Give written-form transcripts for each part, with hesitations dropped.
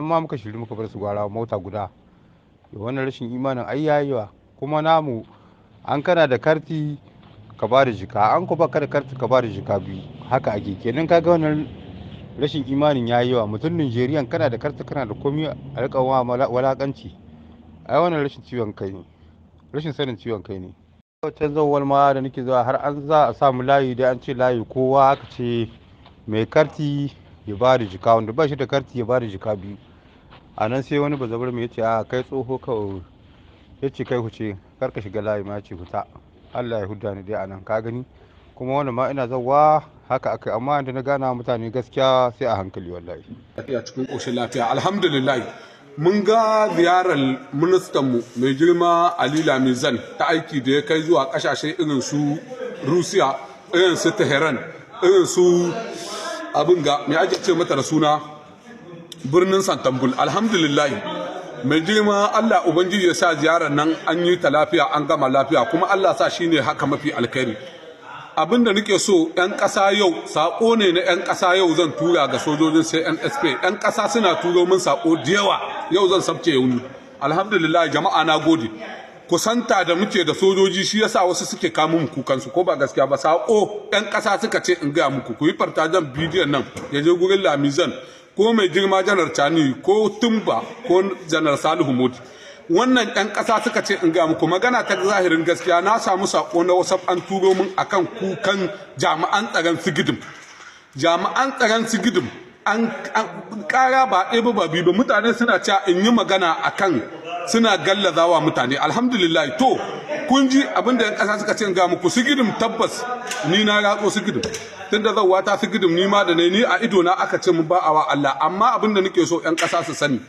ma muka shiri muka bar su gwara mota guda. Wannan rashin imanin ai yayi yawa. Kuma namu an kana da karti ka ba da jika, an ko baka da karti ka ba da jika 2, haka ake. Kenan kaga wannan rashin imanin yayi yawa. Mutum Nigerian kana da karti kana da komi a riƙa wa walakanci. Ai wannan rashin ciwon kai ne, rashin sanin ciwon kai ne. Wancan zawwal ma da nake zuwa har an za a samu layi dai an ce layi kowa aka ce mai karti ya ba da jika, wanda ba shi da karti ya ba da jika 2. A nan sai wani bazabar mai ya ce a kai tsoho ka ya ce kai huce kar ka shiga layi ma ya ce huta. Allah ya huda ni dai a nan ka gani. Kuma wannan ma ina zawwa haka aka, amma da na gana mutane gaskiya sai a hankali wallahi. Lafiya cikin ƙoshin lafiya, alhamdulillah. Mun ga ziyarar ministanmu mai girma Ali Lamizan ta aiki da ya kai zuwa ƙasashe irin su Rusiya, irin su Tehran, irin su abin ga mai ake ce mata da suna birnin Santambul. Alhamdulillah, mai girma, Allah Ubangiji ya sa ziyarar nan an yi ta lafiya, an gama lafiya, kuma Allah sa shine haka mafi alkhairi. Abin da nake so 'yan ƙasa yau, saƙo ne na 'yan ƙasa yau zan tura ga sojojin CNSP. 'Yan ƙasa suna turo min saƙo da yawa, yau zan sabke yauni. Alhamdulillah, jama'a, na gode. Kusanta da muke da sojoji shi yasa wasu suke kamo mu kukansu, ko ba gaskiya ba? Saƙo 'yan ƙasa suka ce in gaya muku, ku yi partager bidiyon nan ya je gurin Lamizan ko mai girma Janar Chani ko Tumba ko Janar Salihu Modi. Wannan 'yan ƙasa suka ce in ga muku magana ta zahirin gaskiya. Na samu sako na WhatsApp an turo min akan kukan jami'an tsaron Sigidim. Jami'an tsaron Sigidim an ƙara ba ɗaya ba ba biyu ba, mutane suna cewa in yi magana akan suna gallazawa mutane. Alhamdulillah, to kun ji abin da 'yan ƙasa suka ce in ga muku. Sigidim tabbas ni na ratso Sigidim tun da zauwa ta Sigidim, ni ma da ne ni a ido na aka ce mun ba awa Allah. Amma abin da nake so 'yan ƙasa su sani,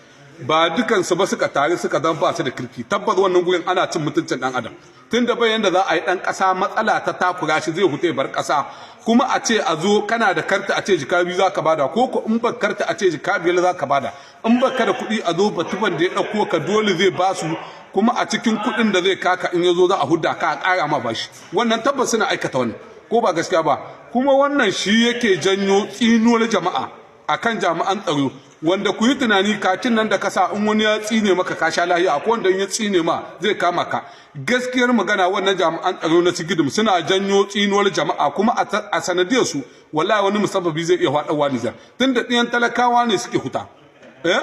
ba dukansu ba suka tare suka zan ba su da kirki. Tabbas wannan gurin ana cin mutuncin dan adam, tun da bayan da za a yi dan kasa matsala ta takura shi zai hute bar kasa, kuma a ce a zo kana da karta a ce jika 2 za ka bada, ko ko in ba karta a ce jika 5 za ka bada, in ba ka da kuɗi a zo batuban da ya ɗauko ka dole zai ba su, kuma a cikin kuɗin da zai kaka in ya zo za a hudda ka a ƙara ma bashi. Wannan tabbas suna aikata wannan, ko ba gaskiya ba? Kuma wannan shi yake janyo tsinuwar jama'a akan jami'an tsaro, wanda ku yi tunani kakin nan da kasa in wani ya tsine maka ka sha lahiya, akwai wanda in ya tsine ma zai kama ka. Gaskiyar magana, wannan jami'an tsaro na Sigidim suna janyo tsinuwar jama'a, kuma a sanadiyar su wallahi wani musabbabi zai iya faɗawa Nijar, tunda ɗiyan talakawa ne suke huta. Eh,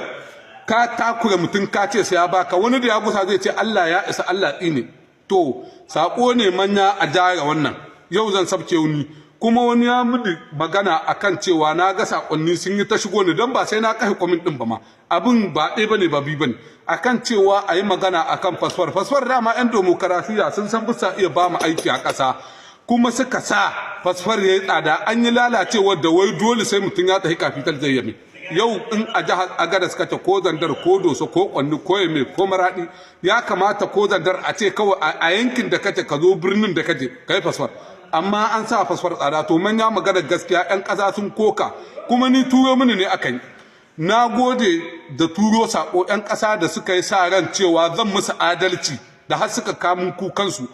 ka takura mutum ka ce sai ya baka, wani da ya gusa zai ce Allah ya isa, Allah tsine. To sako ne manya a jara wannan, yau zan sabke wani. Kuma wani ya mini magana akan cewa na ga sakonni sun yi ta shigo ni, don ba sai na kashe comment din ba ma, abin ba ɗaya bane ba biyu bane, akan cewa a yi magana akan fasfar. Fasfar dama yan demokarasiya sun san bisa iya ba mu aiki a ƙasa, kuma suka sa fasfar ya yi tsada. An yi lalacewar da wai dole sai mutum ya tafi capital zai yame. Yau in a jihar Agadas kace ko Zandar ko Doso ko Kwanni ko Yame ko Maradi, ya kamata ko Zandar a ce kawai a yankin da kace ka zo birnin da kace kai fasfar, amma an sa fasfar tsada. To manya, magana gaskiya, yan ƙasa sun koka, kuma ni turo mini ne aka yi. Na gode da turo sako yan ƙasa da suka yi sa ran cewa zan musu adalci da har suka kamun kukansu.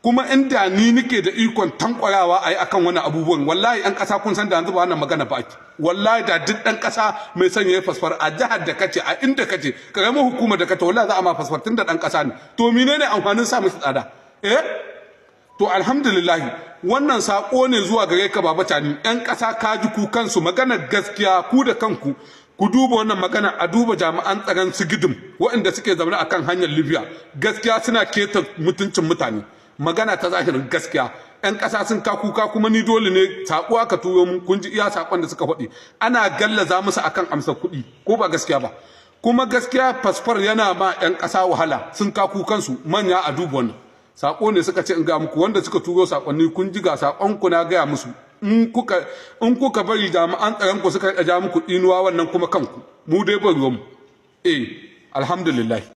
Kuma inda ni nike da ikon tankwarawa a yi akan wani abubuwan, wallahi yan ƙasa kun san da yanzu ba wannan magana ba ake. Wallahi da duk ɗan ƙasa mai son ya yi fasfar a jihar da kace, a inda kace, karamar hukumar da kace, wallahi za a ma fasfar tun da ɗan ƙasa ne. To menene amfanin sa musu tsada? Eh, to alhamdulillah, wannan sako ne zuwa gare ka, Baba Tani. Yan ƙasa ka ji kukansu. Maganar gaskiya, ku da kanku ku duba wannan magana, a duba jami'an tsaron Sigidim waɗanda suke zaune akan hanyar Libya. Gaskiya suna keta mutuncin mutane. Magana ta zahirin gaskiya, yan ƙasa sun ka kuka, kuma ni dole ne sako aka turo mun. Kun ji iya sakon da suka faɗi, ana gallaza musu akan amsa kuɗi, ko ba gaskiya ba? Kuma gaskiya fasfar yana ma yan ƙasa wahala, sun ka kukansu. Manya a duba wannan. Sako ne suka ce in ga muku. Wanda suka turo sakonni, kun ji ga sakon ku, na gaya musu. In kuka bari jami'an tsaron ku suka ja muku inuwa, wannan kuma kanku, mu dai ba ruwanmu. Eh, alhamdulillah.